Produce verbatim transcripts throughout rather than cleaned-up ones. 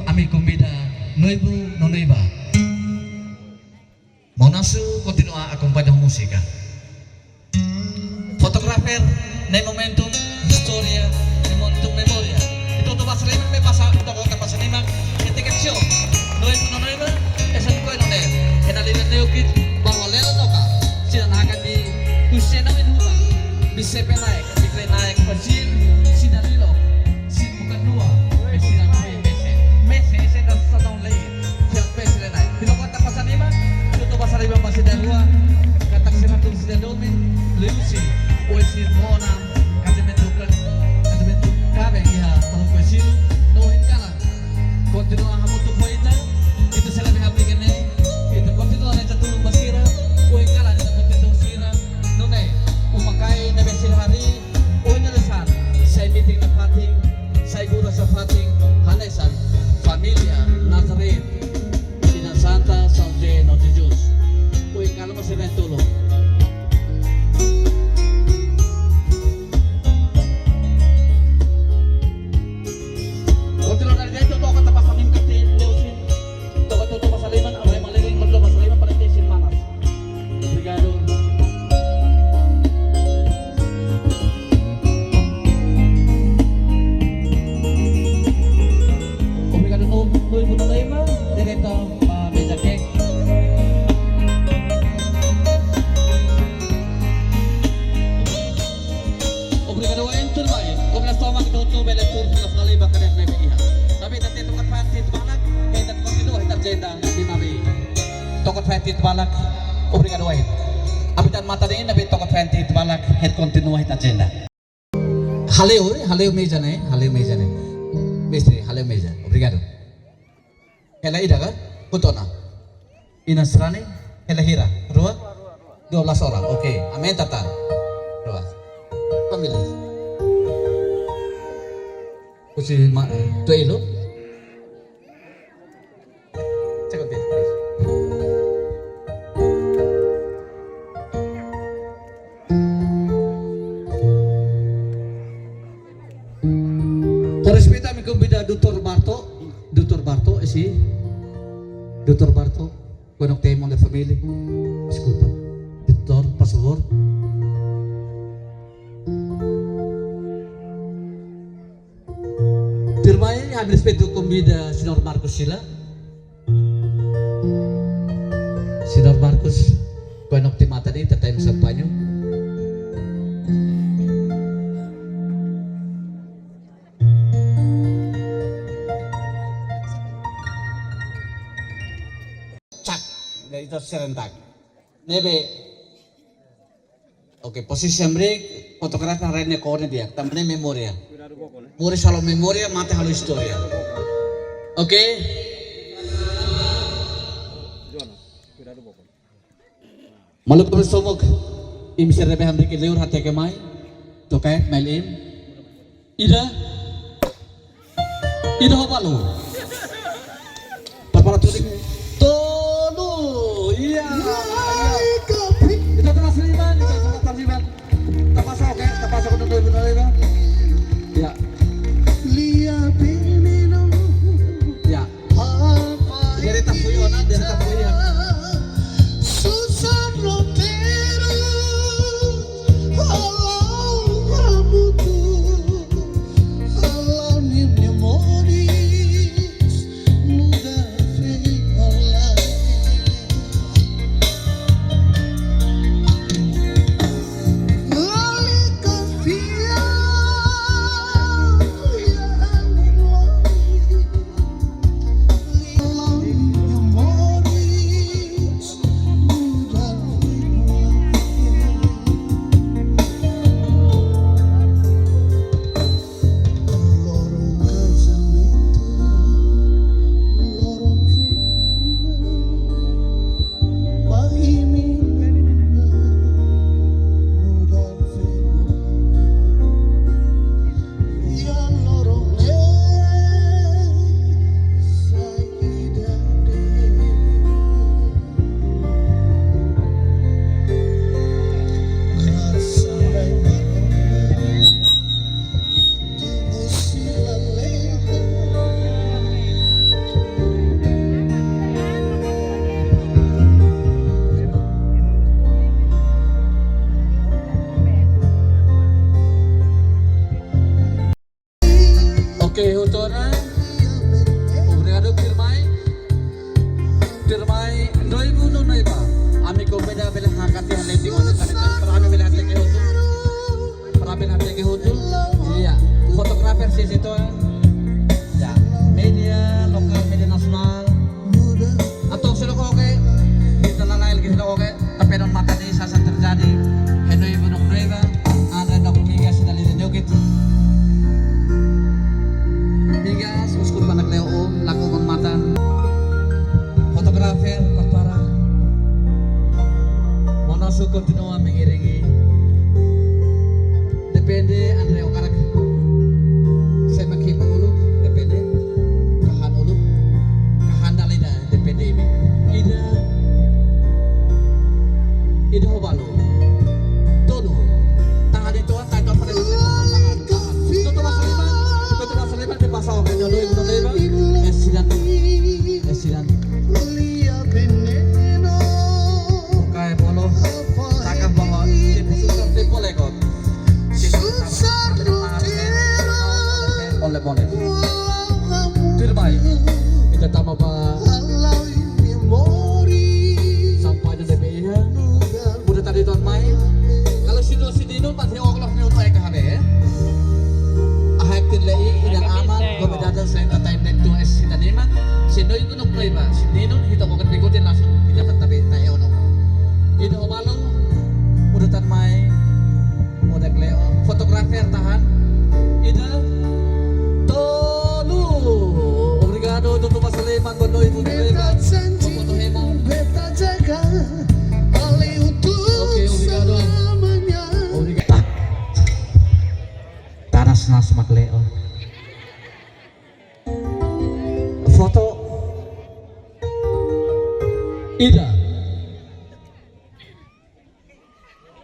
Ami konvida noivu no noiva. Maun Asu kontinua akompaña múzika. Fotografer, ne'e momentum istória, ne'e momentum memória. Entaun, atu basa liman, mai basa, to'o kota Pasaniman, ketika show. Noivu no noiva, esa kuai no ne. Ena live ne'e ukit, bahwa lelo toka. Sira nakan di Hussein Amin Huba. Bisepe naik, bikle naik, pajil, sida lilo. Sin bukan dua, eh, sida naik, mese. Mese, ese da sadon lei. Siap, mese le naik. Di kota Pasaniman, atu basa liman ba sida rua. Katak sira tu sida domin, liusi. Oe sir mona, kajimentu ka, kajimentu kabe iha, pahun kuesilu, no hin kalan. Kontinua hamutuk ho ita, ita sei la dehan bikin ne'e, ita kontinua reza tulun ba sira, ohin kalan ita kontinua sira, nune'e, uma-kain ne'ebé sira harii, ohin ne'e hanesan, sai meeting nafatin, sai buras nafatin, hanesan, família, Nazaret, inan Santa, São José, no Jesus. Ohin kalan mós sira tulun. Kontinua dari jeitu, to'o kota Pasaniman katin, Deus sin. To'o kota Pasaniman, Abraham Malerin, kota Pasaniman, para te sin manas. Obrigadu. Obrigadu, no, noivu no noiva, direto ba meza kek. Obrigadu, Wayne. Tudo bem. Kombinas tomak ita hotu bele tuur fila fali ba kanek ne'ebé iha. Tapi ita tenke toka fatin ita balak, ita kontinua ita agenda di mabi. Toka fatin ita balak. Obrigadu, Wayne. Abitan mata ne'e, ne'ebé toka fatin ita balak, ita kontinua ita agenda. Haleu, eh, haleu meza ne'e, haleu meza ne'e. Mestre, haleu meza. Obrigadu. Hela ida ka? Hotu ona. Inan sarani, hela hira? Rua? Dua belas orang. Oke, amen tatan. Rua. Família. Husi ma, tu elo. Check out this, please. Ho respeitu, ami konvida doutór Barto, doutór Barto, isi, doutór Barto, kuandu temu na família, deskulpa, doutór, por favór. Tuirmai, ami respeitu konvida Señór Marcos Sila. Señór Marcos, kuandu temu mata di, tata em sampañu. Cak, dari itu serentak. Ne'ebé. Oke, posisi hamriik, fotografer haree ne'e kone di'ak, tanba ne'e memória. Moris halo memória, mate halo istória. Oke. Maluk bersomok, imi sira ne'ebé hamriik liur hateke mai, tokai, mail im. Ida. Ida ho balu. Prepara tuling. Tolu. Iya. Ita tengah seliman, ita tengah seliman. Tapasa, oke, tapasa, oke, oke, oke. Ya. Ya. Dereta fui ona, dereta fui ona. Susar roteru, halau hamutuk, halau nia memória. Mai noivu no noiva. Ami konvida bele hakat iha leti, para ami bele hateke hotu. Para ami bele hateke hotu. Iya. Fotografer sisi toa. Ya. Media lokal, media nasionál. Atu sira oke. Ita nanail kita oke. Tapi non mata ni sasa terjadi. Hai noivu no noiva. Anda nak piga sida lili nyokit. Piga, uskut panak leo, laku kon mata. Fotografer, papara. Maun Naso kontinua mengiringi. Depende, Andre, o karak. Saya makin uluk, depende. Kahan uluk, kahan dalida, depende imi. Ida, ida ho balu. Tolu. Tahan itu, tahan itu, tahan itu. Tutu Basaliman, Tutu Basaliman, te pasa oke, jodoh itu, jodoh itu. Esidan, esidan. Bukai bolo, takkan bawa, tipu susar, tipu lekot. Susar, oleh mone. Tuirmai, ita tama ba. Sampai na depe iha. Udah tadi tuan mai. Kalau si no si Dino pasti oklok ni untuk eka habe, ya. Ahai tin lei inan aman, gobe dadan selain tatai netu es si tanima. Si no itu nuk play ba. Si Dino kita bukan ikutin langsung. Kita tetap tayo no. Itu ho balu. Udah tan mai. Udah Cleo. Fotografer tahan. Ida. Tolu. Obrigadu, Tutu Basaliman, boa noite, Tutu Basaliman. Beta janji, foto hema. Beta jaga. Oke, obrigadu. Obrigadu. Tanas nas mak Cleo. Foto. Ida.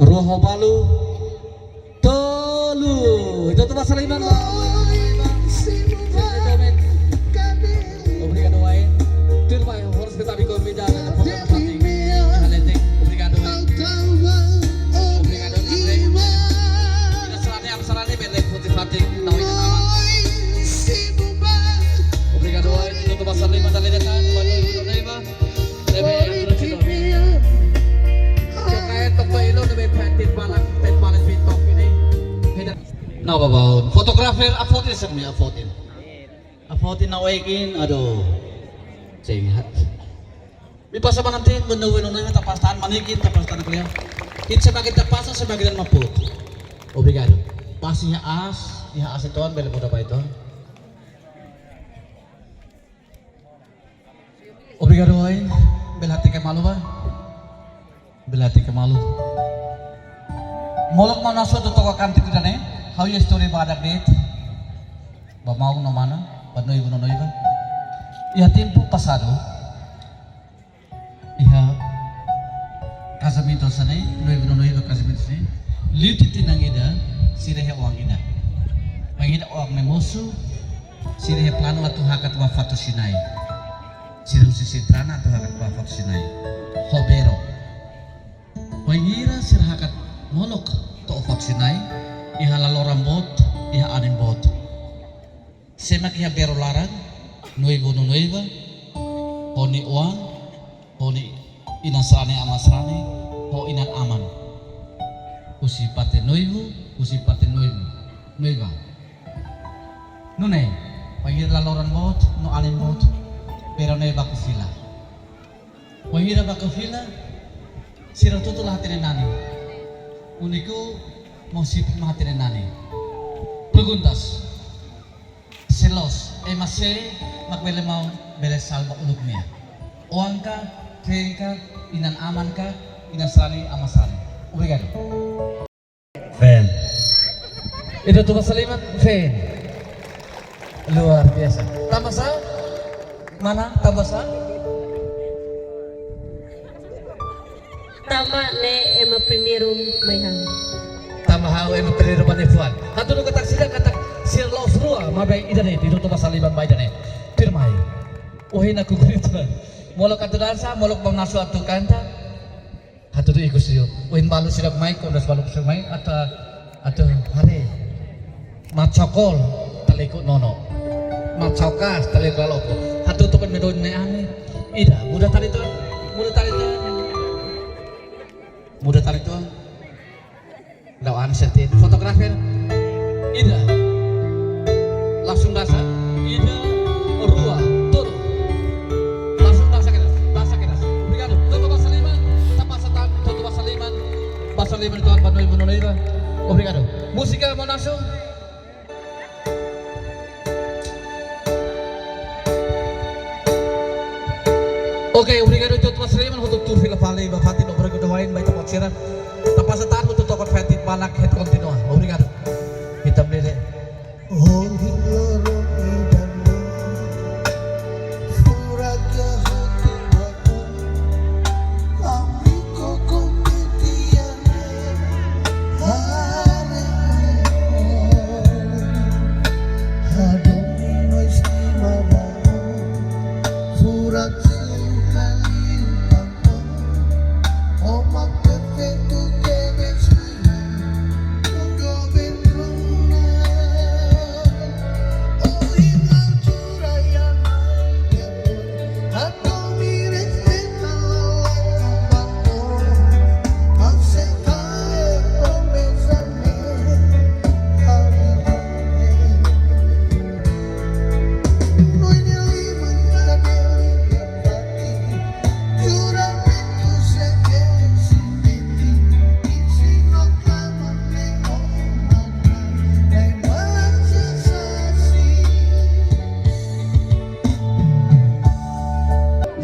Rua ho balu. Tolu. Itu Tutu Basaliman. Obrigadu, Wai. Tuirmai, horas beta bi konvida. Obrigadu, Wai. Obrigadu, Andre. Ina sarani, am sarani, bele putih fatin. Obrigadu, Wai. Tutu Basaliman, dale datang. Balu, Tutu Basaliman. Debe atu sino. Cokae toko ilo debe paintir balak, tet balak pintok ini. Heda. Na babaun. Fotografer, afotin semia, afotin. Afotin na wekin, aduh. Sing. Mi pasa mananti, menunggu, menunggu, tapastan, manikin, tapastan kuliah. Hit semakin tapasa, semakin maput. Obrigadu. Pasi iha as, iha as ituan, bele muda ba ituan. Obrigadu, Wai. Bele hateke malu ba. Bele hateke malu. Molok mana suatu toko kantik ida-ne'e. Ha'u iha istória badak de'it. Ba maun no mana. Ba noivu no noiva. Iha tempu pasadu. Iha kazamentu hanesan ne'e, noivu no noiva kazamentu hanesan ne'e. Liu tinan ida, sira iha oan ida. Oan ida oan ne'e mosu, sira iha planu atu hakat ba Fato Sinai. Sira husi Sentrana atu hakat ba Fato Sinai. Ho bero. Wainhira sira hakat molok to'o Fato Sinai, iha laloran boot, iha anin boot. Sé mak iha bero laran, noivu no noiva, ho nia oan, ho nia inan sarani aman sarani, ho inan-aman. Husi parte noivu, husi parte noivu, noiva. Nune'e, wainhira laloran boot, no anin boot, bero ne'e baku fila. Wainhira baku fila, sira hotu-hotu la hatene nani. Úniku maun sipit mak hatene nani. Perguntas. Sé loos, ema sé mak bele maun bele salva uluk nia. Oan ka, feen ka, inan-aman ka, inan sarani, aman sarani. Obrigadu. Feen. Ida Tutu Basaliman, feen. Luar biasa. Tanba sá? Mana? Tanba sá? Tanba ne'e ema primeiru mai ha'u. Tanba ha'u ema primeiru ba nia fuan. Hatudu katak sira katak sira loos rua, maibé ida-ne'e, Tutu Basaliman ba ida-ne'e. Tuirmai. Ohin aku grita. Molok atu dansa, molok maun Naso atu kanta. Hatudu ikus liu. Ohin balu sira mai, kondas balu sira mai, atu, atu haree. Macokol, taliku nono. Macokas, taliku lalopo. Hatudu topan medon ne ane. Ida, muda tali tuan, muda tali tuan. Muda tali tuan. Dau an sentin. Fotografer. Ida. Langsung dansa. Ida, rua, tolu. Langsung dansa kedas, dansa kedas. Obrigadu. Ita basa liman, ita basa tan, ita basa liman. Basa liman tuan ba noivu no noiva. Obrigadu. Múzika mau langsung. Oke, obrigadu ita-boot sira, hotu tuur fila fali ba fatin obrigadu wain ba ita-boot sira. Ita basa tan hotu to'o fatin barak hodi kontinua. Obrigadu. Ita bele. Oh, loron ida-ne'e, furak ka hotu ba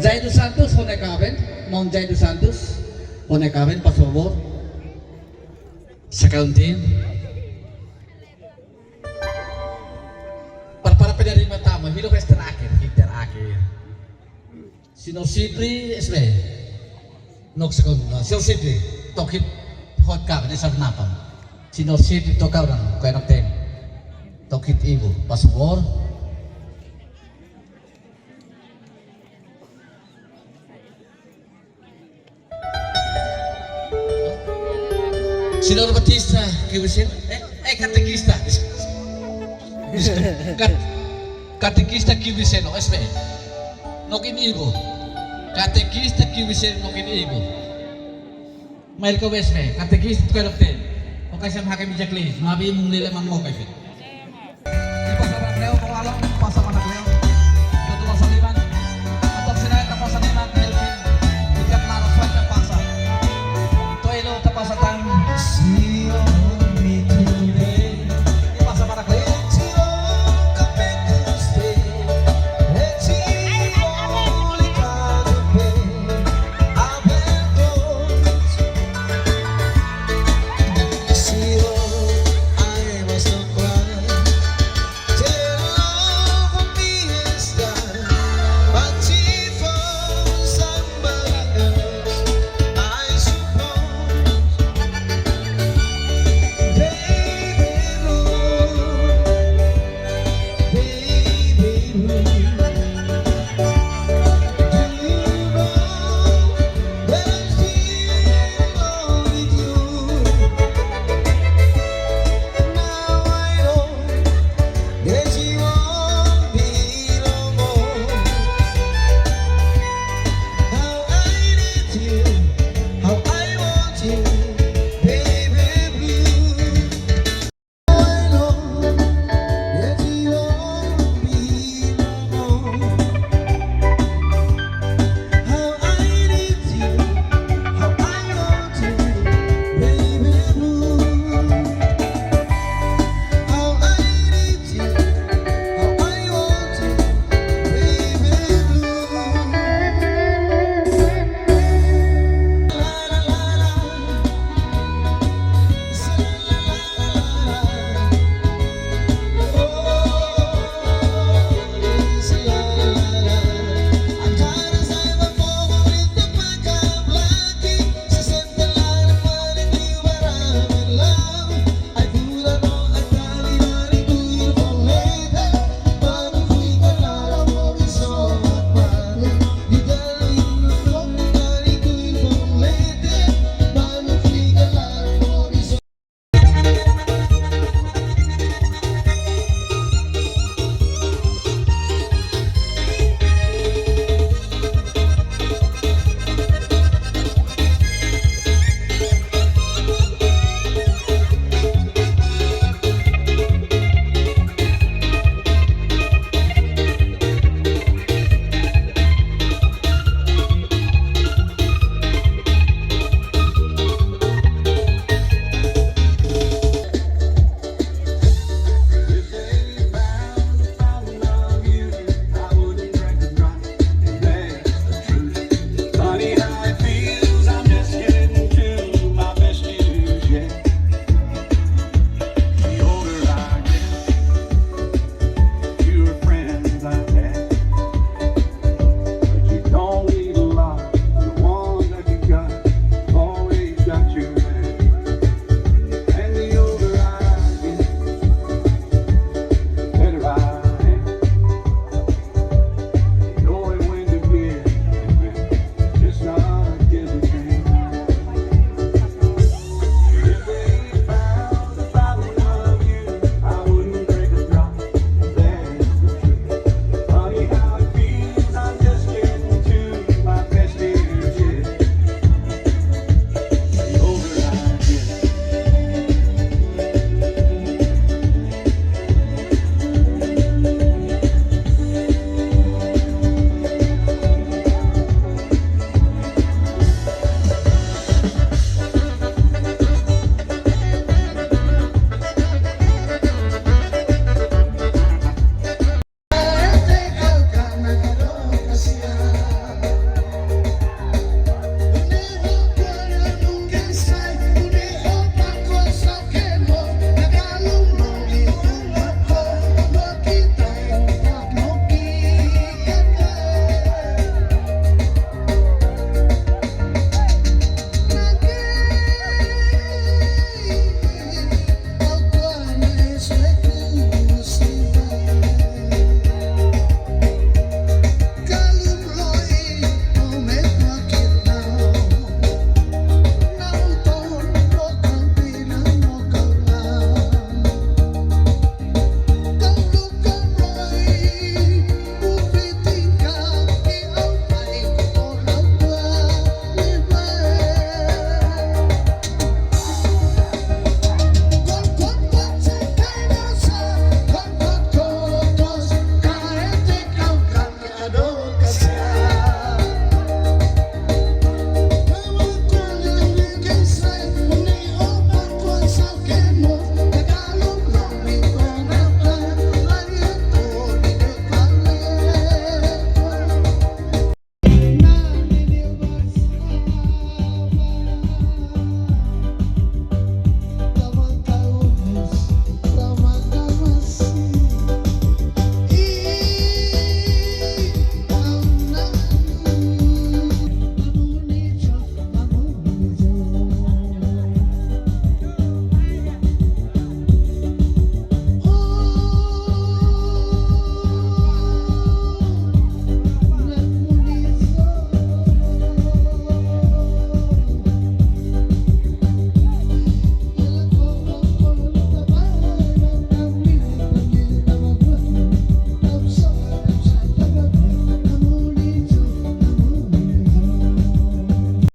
Jai dos Santos, ho nia kaben, maun Jai dos Santos, ho nia kaben, por favór. Sakauntin. Para, para pede rima tama, hilo vez terakhir, hit terakhir. Señór Sidri, S B. Nok sekon, Señór Sidri, to'o hit hot ka, de sab napa. Señór Sidri to'o ka orang, ko enak tem. To'o hit ibu, pas bor. Señór Batista, Kiwiseno, eh, eh, katekista. Kat-, katekista Kiwiseno, S B. Nok imi ibu. Katekista Kiwiseno, nok imi ibu. Mail ko S B, katekista ko dokter. Oke, saya makai bijak li, mabi mung lele mang mo kafe. Pasa mana Leo, pasa mana Leo.